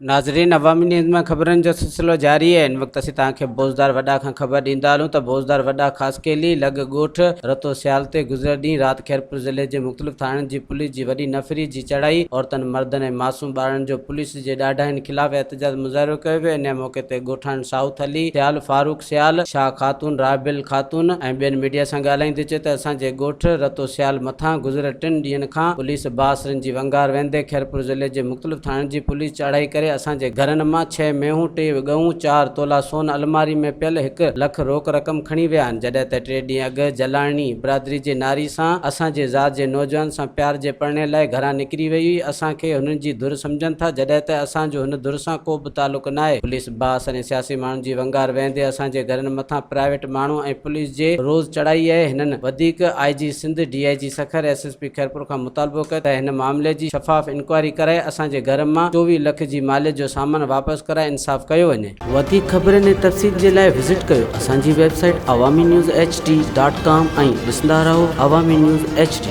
ناظرين عوامي نيوز مان خبرن جو سلسلو جاري آهي ان وقت اسين توهان کي بوزدار وڏا کان خبر ڏيندا هلون ته بوزدار وڏا خاصخيلي لڳ ڳوٺ رتو سيال تي گذريل ڏينهن رات خيرپور ضلعي جي مختلف ٿاڻن جي پوليس جي وڏي نفري جي چڙهائي عورتن مردن ۽ معصوم ٻارڙن جو پوليس جي ڏاڍاين خلاف احتجاج مظاهرو ڪيو ويو انهي موقعي تي ڳوٺاڻن سائوٿ علي سيال فاروق سيال، شاهه خاتون، رابيل خاتون ۽ ٻين ميڊيا سان ڳالهائيندي چيو ته اسان جي ڳوٺ رتو سيال مٿان گذريل ٽن ڏينهن کان پوليس بااثرن جي ونگار ويندي خيرپور ضلعي جي مختلف ٿاڻن جي پوليس چاڙهائي ڪري اسان جي گهرن مان ڇهه مينهون، ٽي ڳئون، چار تولا سون الماري ۾ پيل هڪ لک روڪ رقم کڻي ويا آهن جڏهن ته ٽي ڏينهن اڳ جلاڻي برادري جي ناري سان اسان جي ذات جي نوجوان سان پيار جي پرڻي لاء گهران نڪري وئي هئي اسان کي هنن جي ڌر سمجهن ٿا جڏهن ته اسان جو هن ڌر سان ڪو به تعلق ناهي پوليس بااثر ۽ سياسي ماڻهن جي ونگار ويهندي اسان جي گهرن مٿان پرائيويٽ ماڻهو ۽ پوليس جي روز چڙهائي آهي هنن وڌيڪ I G Sindh D I G Sukkur S S P Khairpur کان مطالبو ڪيو ته هن معاملي جي شفاف انڪوائري ڪرائي اسان جي گهر مان 24 لک جي ماليت جو سامان واپس ڪرائي انصاف ڪيو وڃي. وڌيڪ خبرن ۽ تفصيل جي لاء وزٽ ڪيو اسان جي website Awami news H D dot com ۽ ڏسندا رهو عوامي نيوز ايڇ ڊي.